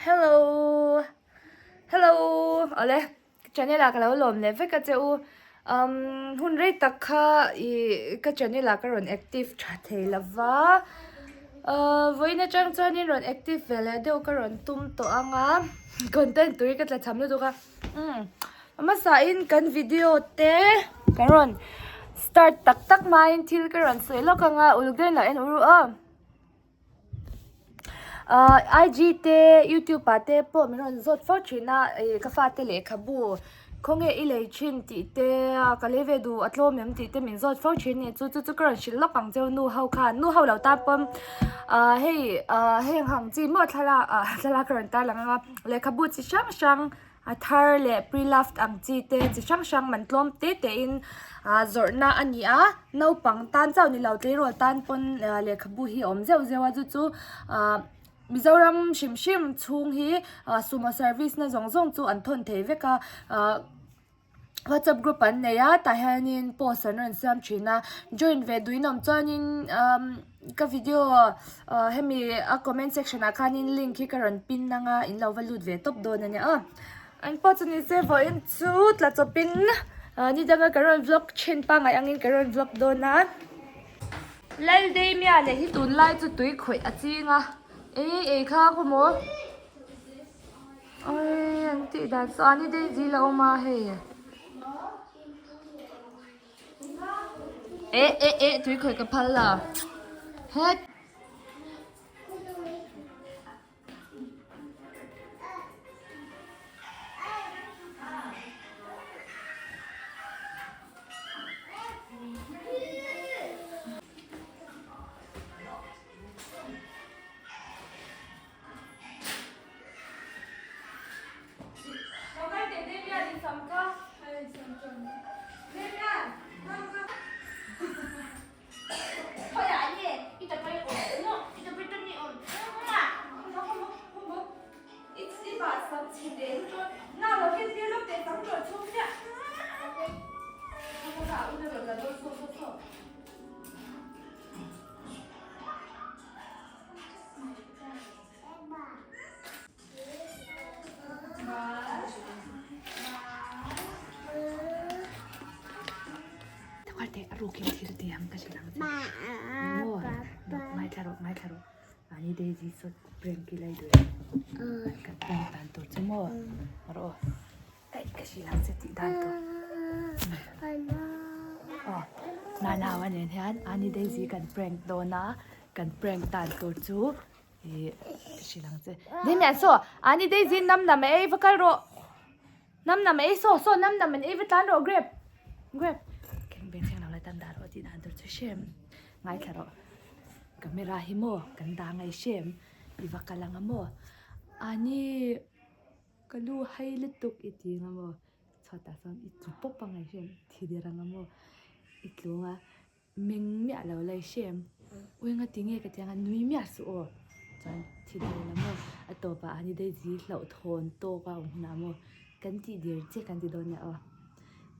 Hello Hello Awle channel ah ka lo lawm leh vek a che u umm hun rei tak kha ih ka channel ah ka rawn active tha thei lo va ahh vawiin atang chuanin rawn active ve leh deuh ka rawn tum tawh ang a content tui ka tla cham lutuk a umm a hmasa in kan video te ka rawn start tak tak hmain thil ka rawn sawi lawk ang a uluk deuhin lo en ur u aw. Ahh IG te youtube ah te pawh min rawn zawt fo thin a ih ka fate lehkhabu khawnge i lei thin tih te a ka lei ve duh a tlawm em tih te min zawt fo thin a ni chu chu chu ka rawn hrilh lawk ang cheu nu ho khan nu ho lo tan pawn ahh hei ahh heng ang chi maw thlalak ah thlalak ka rawn tarlang ang a lehkhabu chi hrang hrang. A thar leh pre-loved ang chi te chi hrang hrang man tlawm te te in ah zawrhna a ni a naupang tan chauh ni lo tleirawl tan pawn ah lehkhabu hi a awm zeuh zeuh a chu chu ah Mizoram hrim hrim chhung hi ah sumo service na zawng zawng chu an thawn thei vek a ah whatsapp group an nei a tah hianin post an rawn siam thin a join ve duhin awm chuanin umm. Ka video ah hemi a comment section ah khanin link hi ka rawn pin ang a in lo va lut ve tawp dawn a nia aw. An pawh chu ni se vawiin chu tla chawpin ah ni danga ka rawn vlog thin pangngai angin ka rawn vlog dawn a. Laldeimia leh hi tunlai chu tui khawih a ching a ei ei kha khaw maw awii an tih dan saw a ni daisy la awm a hei. Eh eh eh tui khawih ka phal la het. A rukin thil ti ang ka hrilh ang che maw ngaithla rawh ngaithla rawh mahni daisy saw prank i lai duh em kan prank dan tur chu maw rawh aw aih ka hrilh ang che tih dan tur aw nanaua nen hian ani daisy kan prank dawn a kan prank dan tur chu. Ih ka hrilh ang che. Damian saw ani Daisy nam nam a ei va kal rawh. Nam nam a ei saw saw nam nam an ei va tlan rawh grape grape. Keng beng thleng lo la tan dah rawh tih dan tur chu hrem ngaithla rawh. Camera hi maw kan dah ngai hrem i va kal anga maw ani ka lu hai lutuk i ti anga maw chhuatah sawn i tlu pawp angai hrem thi der anga maw i tlung a. Meng miah lo lai hrem. Ui nga ti nge ka ti anga nui miah suh aw. Chuan thi der la maw a tawpah ani daisy hlauh thawn tawk a awm hunah maw kan tih der che kan ti dawn nia aw.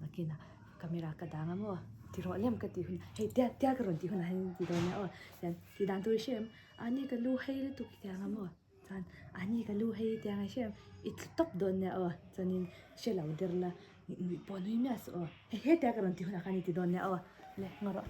Nakinah camera ka dang a maw ti rawh lem ka tih hunah hei tia tia ka rawn tih hunah hian ti dawn nia aw. Chuan ti dan tur i hrem ani ka lu hei lutuk i ti anga maw. Chuan ani ka lu hei tiang a hrem i tlu tawp dawn nia aw chuanin hre lo der la nuih pawh nui miah suh aw hei hetia ka rawn ti hunah khan i ti dawn nia aw le ngaw rawh.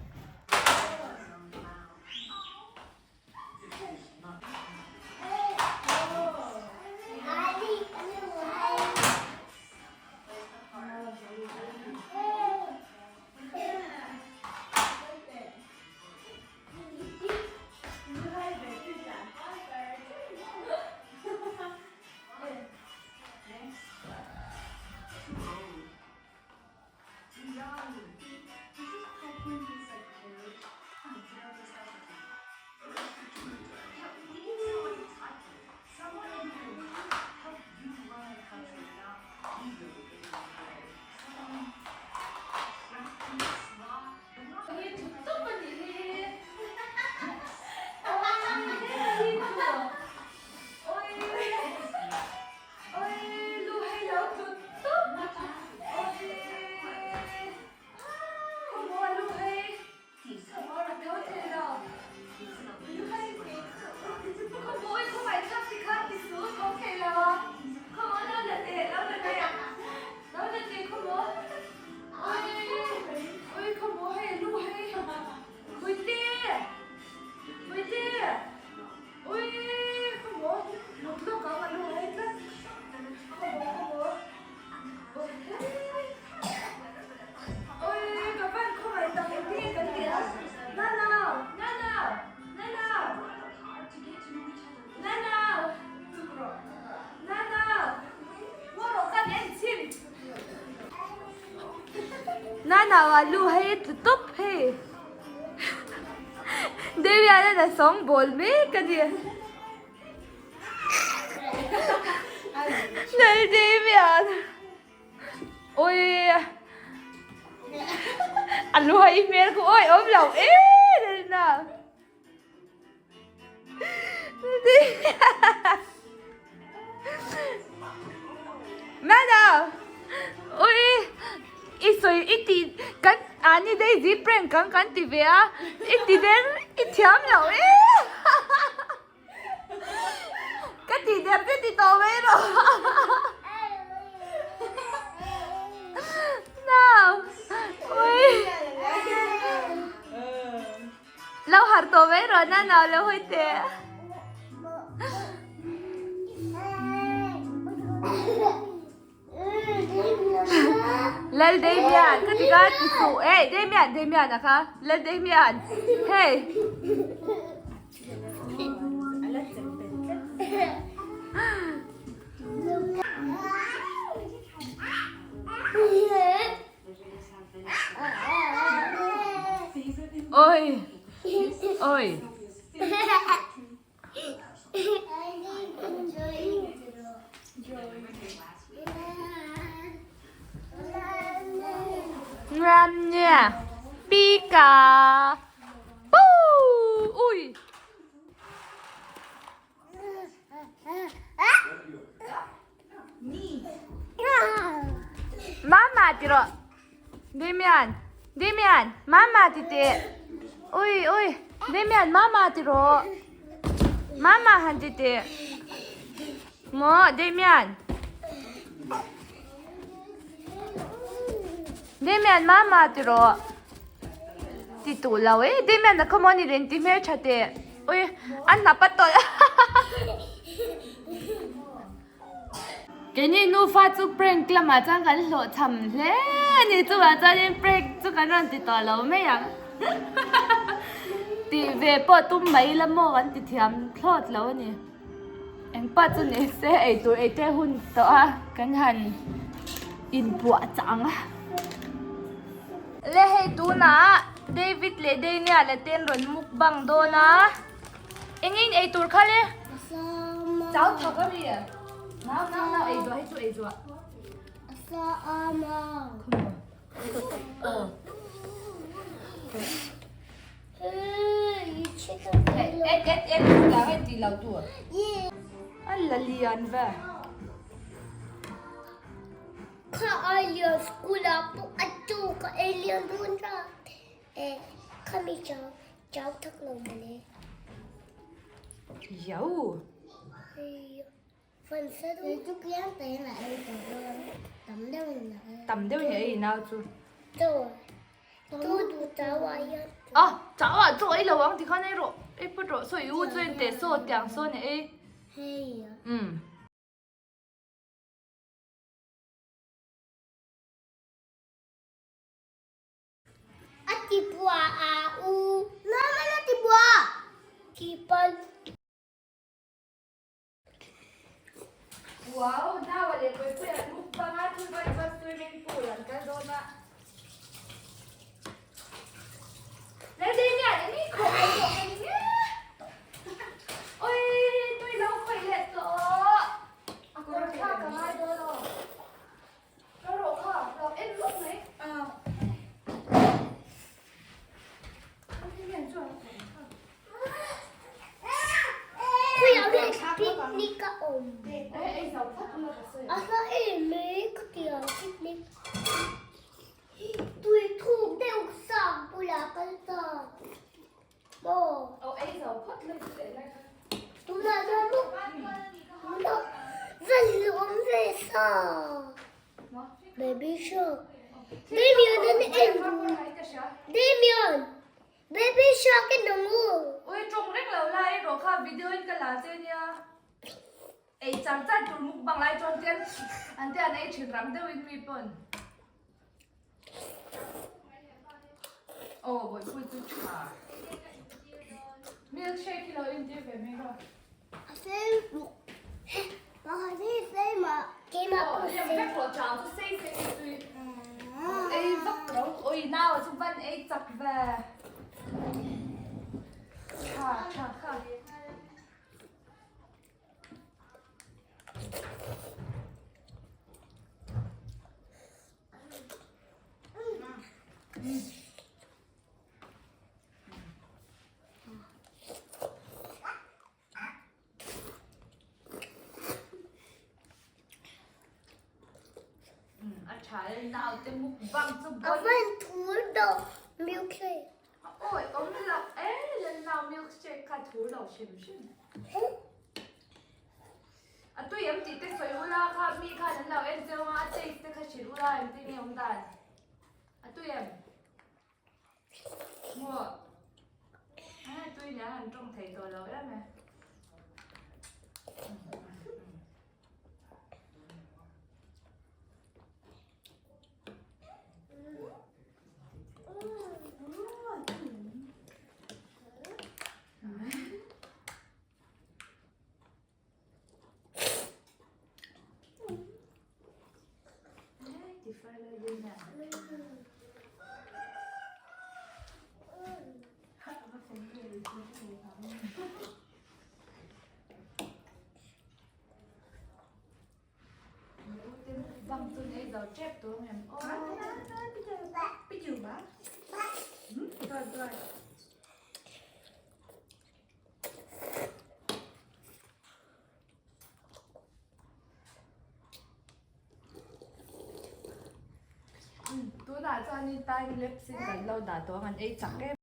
Nanaua lu hei a tlu tawp hei. Damian-a'n a sawngbawl mek a ni. Lal Damian. Ui. A lu hei hmel khu awi awm lo e Lalna. Nana. Ui. I sawi i ti kan ani Daisy prank kan kan ti ve a. I ti der i thiam lo e. Ka tih der che ti tawh mai rawh. Nau. Ui. Lo har tawh mai rawh na nau lo hawi teh. Lal Damian ka ti ka ti suh eh Damian Damian a kha Lal Damian hey Oi oi Ngan nha Pika Boo Ui Mama ti rawh Damian Damian Mama ti teh Ui ui Damian Mama ti rawh Mama han ti teh Maw Damian Damian Mama ti rawh Ti tuh lo e Damian a khaw maw ni len ti hmeltha teh Ui a hnap a tawlh Keini nufa chu prank lamah chuan kan hlawhchham hle a ni chuvang chuanin prank chu kan rawn ti tawh lo mai ang tih ve pawh tum mai ila maw kan ti thiam thlawt lo a ni engpah chu ni se eitur ei te hun tawh a kan han inpuah chah ang a. Le hei tunah David leh Daniel-a te an rawn mukbang dawn a. Engin ei tur kha le? Chau thak a mi? Nau nau nau ei zuah hi chu ei zuah. Et et et la hei ti lo tur. A la lian ve. Kha alien school ah pawh a tu ka alien dawn ta. Eh khami chau chau thak lo mawle. Yo. Tam deuh in ei nau chu. Ah chau ah chaw ei lo ang tikhan ei rawh ei pawt rawh saw i u chu en teh saw tiang sawn i ei. Um. A ti bua a u. Mama a ti bua. Ti pan. Wow, naua leh Puipuia an mukbang a, thil vawi chuan swimming pool an kal dawn a. Laldania eng i khawh lo tawh ka ni nge. Oi, tui lo khawih leh tawh. A kawr thlak a ngai dawn aw. Ka rawh kha, lo en lawk mai. Picnic a awm. A hla em mai ka ti ang picnic. Tui thuk deuh sang bulah kal ta. Maw. Tunah chuan maw tunah va lawm ve sa. Baby shark. Damian an en duh. Damian. Baby shark en ang u. Ui tawng reng lo lai erawh kha video in ka la che nia. Ei char char tur mukbang lai chuan tian an te an ei thin rang deuh in mi pawn. Aw bawihpui chu tha. Milkshake hi lo intir ve mai rawh. A sei bawk. Pakhat hi sei mah keimah pawh sei. Vek rawh chang chu sei sei tui. Ei vak lo. ei chak ve. Tha tha kha. A tha e naute mukbang chu A van thur dawh milkshake. Awi awm lo e Lalnau milkshake kha thur lo hrim hrim. A tui em tih te sawi ula kha mi khan an lo en cheu a a taste te kha hrilh ula engtin nge awm dan. A tui em? Maw? A tui nia han tawng thei tawh lo em e. Tunah chuanin time lapse in kan lo dah tawh ang an ei chak em.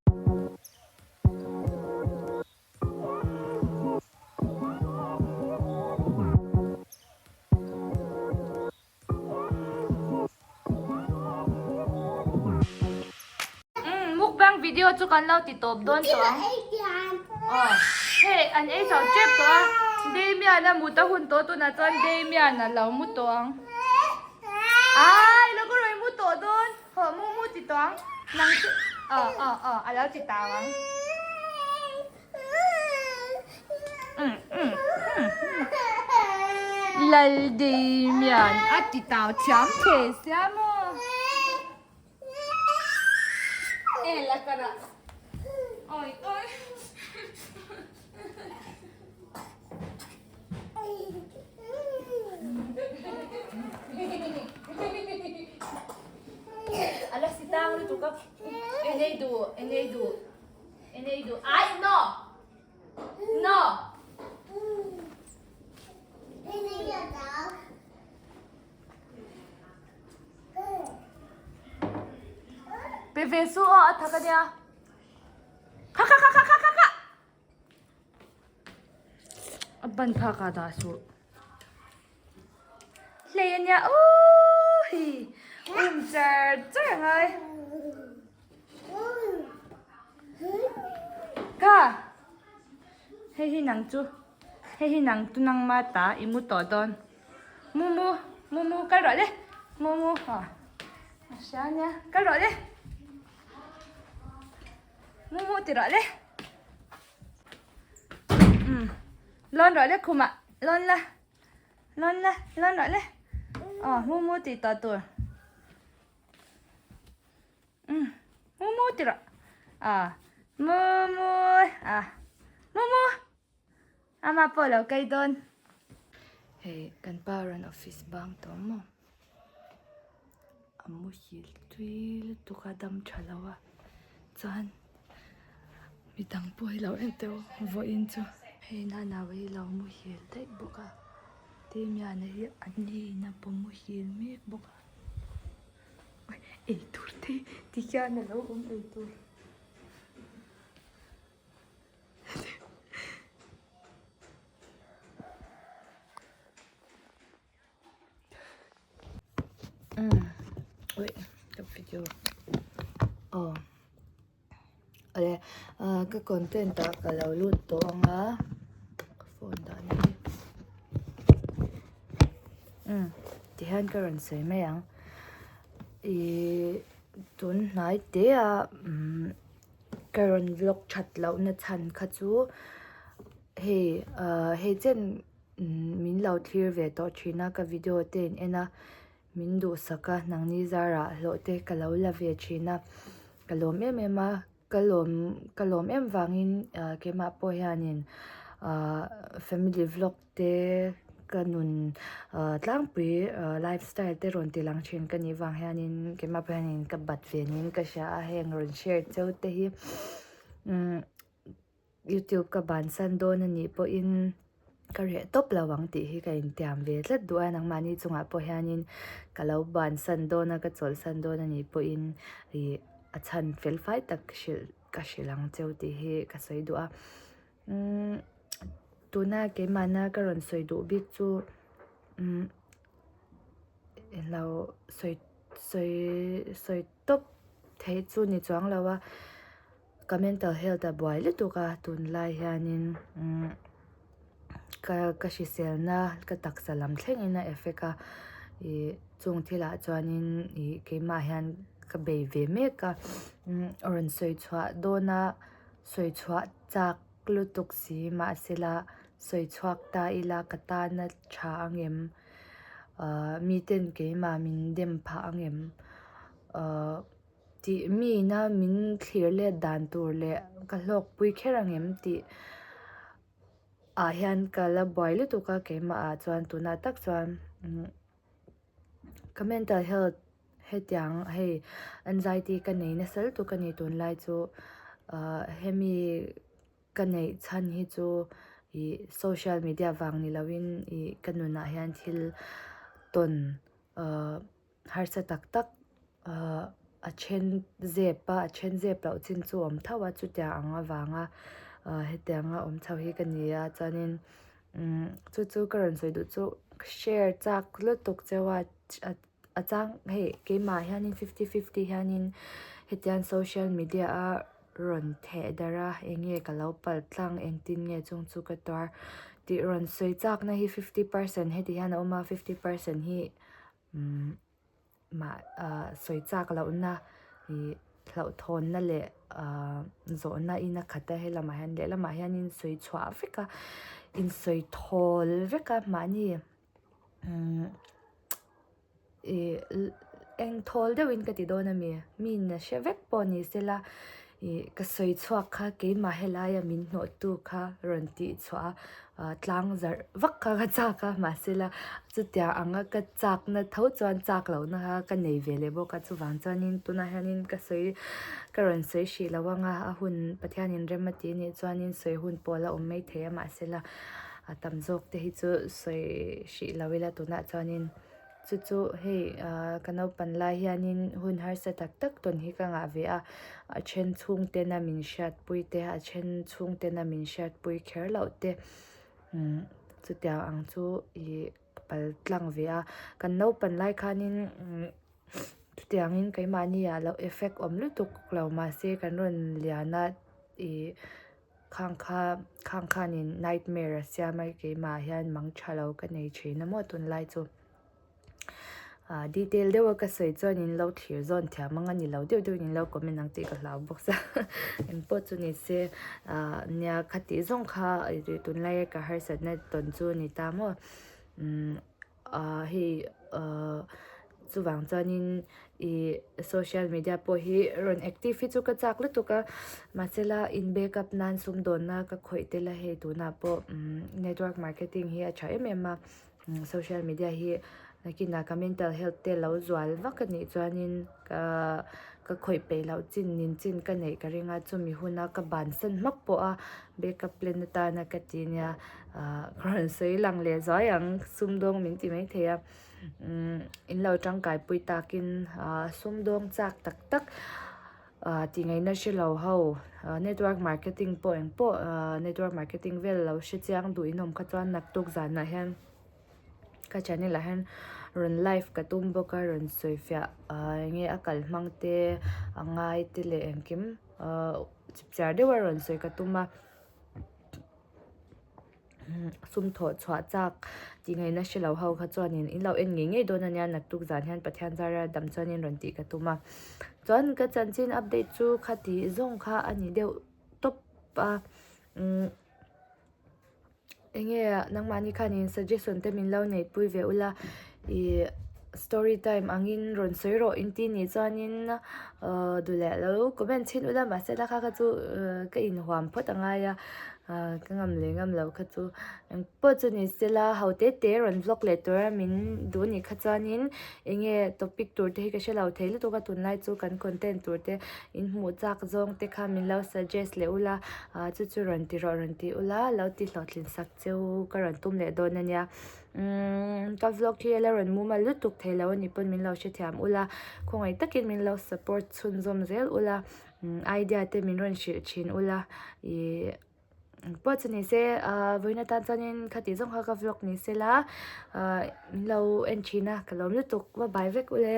Mukbang video chu kan lo ti tawp dawn tawh ang. Aw hei an ei chau tep tawh a Damian a mut a hun tawh tunah chuan Damian a lo mu tawh ang. Ai lo ka rawi mu tawh dawn hawh mu mu ti tawh ang nang chu aw aw aw a lo ti tau ang. Laldimian a ti tau thiam thei sia maw? E la ka dah. Oi oi. Ala si tang lutuk a. Enei duh, enei duh. Enei duh ai no no Pe ve su aw a thak ania kha kha kha kha kha kha a ban kha ka dah suh hlei ania ooh hi um char char ngai. Ka hei hi nang chu hei hi nang chu nangma ta i mu tawh dawn mu mu mu mu kal rawh le mu mu ha a hria ania kal rawh le mu mu ti rawh le um lawn rawh le khumah lawn la lawn la lawn rawh le aw mu mu tih tawh tur. Mu mu ti rawh. Ah, mu mu. Ah, mu mu. Ama pawh lo kai dawn. Hei, kan pa rawn office bang tawh maw? A muhil tui lutuk a dam tha lo a. Chuan midang pawh hi lo en teuh vawiin chu. Hei nana hi lo muhil daih bawk a. Damian-a hi a ni in a pawh muhil mek bawk a. Ei tur te ti hian a lo awm ei tur. Ui ka video aw awle ka content ah ka lo lut tawh ang a ka phone dah na hi umm ti hian ka rawn sawi mai ang ihh tun hnai te a umm ka rawn vlog that loh na chhan kha chu hei ahh hei chen min lo thlir ve tawh thin a ka video te in en a. Min duhsak a, nangni zarah hlawh te ka lo la ve thin a. ka lawm em em a ka lawm ka lawm em vangin ah keimah pawh hianin ah family vlog te ka nun ah tlangpui ah lifestyle te rawn ti lang thin ka nih vang hianin keimah pawh hianin ka bat ve niin ka hria a heng rawn share cheu te hi umm youtube ka bansan dawn a nih pawhin ka reh tawp lo ang tih hi ka intiam ve tlat duh a nangmahni chungah pawh hianin ka lo bansan dawn a ka chawlhsan dawn a nih pawhin ih a chhan fel fai tak hrilh ka hrilh ang cheu tih hi ka sawi duh a umm tuna keimahna ka rawn sawi duh bik chu umm englo sawi sawi sawi tawp theih chu ni chuang lo a. Ka mental health a buai lutuk a tunlai hianin umm ka ka hriselna ka taksa lam thlengin a effect a ih chung thilah chuanin ih keimah hian ka bei ve mek a umm rawn sawi chhuah dawn a sawi chhuah chak lutuk si mahsela sawi chhuak ta ila ka tana tha ang em ahh miten keimah min dem phah ang em ahh. Tih mina min thlir let dan tur leh ka hlawkpui kher ang em tih ah hian ka la buai lutuk a keimah ah chuan tunah tak chuan ka mental health hetiang hei anxiety ka nei nasa lutuk a ni tunlai chu ah hemi ka neih chhan hi chu ih social media vang ni lovin ih ka nunah hian thil tawn ah. Harsa tak tak ahh a then zep a a then zep loh chin chu a awm tho a chutiang ang avanga ahh hetianga awm chho hi ka ni a chuanin umm chu chu ka rawn sawi duh chu share chak lutuk cheu a a chang hei keimah hianin fifty fifty hianin hetiang social media a rawn theh darh a eng nge ka lo pal tlang engtin nge chung chu ka tuar tih rawn sawi chakna hi fifty percent heti hian a awm a fifty percent hi. Umm mah ah sawi chak lohna ih hlauhthawnna leh ah zawhna in a khat a helamah hian lehlamah hianin sawi chhuah vek a insawi thawl vek a mahni umm ih eng thawl deuhin ka ti dawn a mi mi in a hre vek pawh ni sela ih ka sawi chhuak kha keimah helaia min hnawhtu kha rawn tih chhuah a. ah tlang zarh vak kha ka chak a mahsela chutiang anga ka chakna tho chuan chak lohna kha ka nei ve leh bawk a chuvang chuanin tunah hianin ka sawi ka rawn sawi hrih lo anga a hun Pathianin rem a tih anih chuanin sawi hun pawh a la awm maithei a mahsela a tam zawk te hi chu sawi hrih lo ila tunah chuanin chu chu hei ah ka naupan lai hianin hun harsa tak tak tawn hi ka ngah ve a a then chhungtena min hriatpui te a then chhungtena min hriatpui kher loh te umm chutiang ang chu ih ka pal tlang ve a kan naupan lai khanin umm chutiangin keimahni ah loh effect awm lutuk lo mahse kan rawn lian a ih khang kha khang khanin nightmare a siam a keimah hian mang tha lo ka nei thin a maw tunlai chu. Ah detail deuh a ka sawi chuan in lo thlir zawn thiam ang a ni lo deuh deuhin in lo comment ang tih ka hlau bawk sia engpawh chu ni se ah nia khatih zawng kha tunlai a ka harsatna tawn chu a ni ta maw umm ah hei ah chuvang chuanin ih social media pawh hi rawn active hi chu ka chak lutuk a mahsela in backup nan sumdawnna ka khawih tel a hei tunah pawh umm network marketing hi a tha em em a. Social media hi nakinah ka mental health te lo zual vak a nih chuanin ka ka khawih peih loh chin nin chin ka neih ka ring a chumi huna ka bansan hmak pawh a backup plan atana ka ti nia ah ka rawn sawi lang leh zuai ang sumdawng min ti maithei a umm in lo tangkai pui takin ah sumdawng chak tak tak. Ah tih ngaihna hre lo ho ah network marketing pawh eng pawh ah network marketing vel lo hre chiang duh in awm kha chuan naktuk zanah hian ka channel ah hian rawn live ka tum bawk a rawn sawi fiah ah eng nge a kal hmang te a ngai te leh engkim ah chipchiar deuh a rawn sawi ka tum a. Sum thawh chhuah chak tih ngaihna hre lo ho kha chuanin in lo en ngei ngei dawn ania naktuk zan hian Pathian zara dam chuanin rawn tih ka tum a chuan ka chanchin update chu khati zawng kha a ni deuh tawp a umm eng nge nangmahni khanin suggestion te min lo neih pui ve ula ih. Story time angin rawn sawi rawh inti nih chuanin ahh duh leh lo comment chhin ula mahse la kha kha chu ka inhuam phawt a ngai a ahh ka ngam leh ngam lo kha chu eng pawh chu ni se la ho te te rawn vlog leh tura min duh nih kha chuanin eng nge topic tur te hi ka hre lo thei lutuk a tunlai chu kan content tur te in hmuh chak zawng te kha min lo suggest leh ula ahh chu chu rawn ti rawh rawn ti ula lo ti hlawhtlin sak cheu ka rawn tum leh dawn a nia. Umm ka vlog hi a la rawn mumal lutuk thei lo a nih pawn min lo hrethiam ula khawngaih takin min lo support chhunzawm zel ula umm idea te min rawn hrilh thin ula ihh pawh chu ni se ahh vawiin atan chuanin khati zawng kha ka vlog ni se la ahh min lo en thin a ka lawm lutuk va bai vek ule.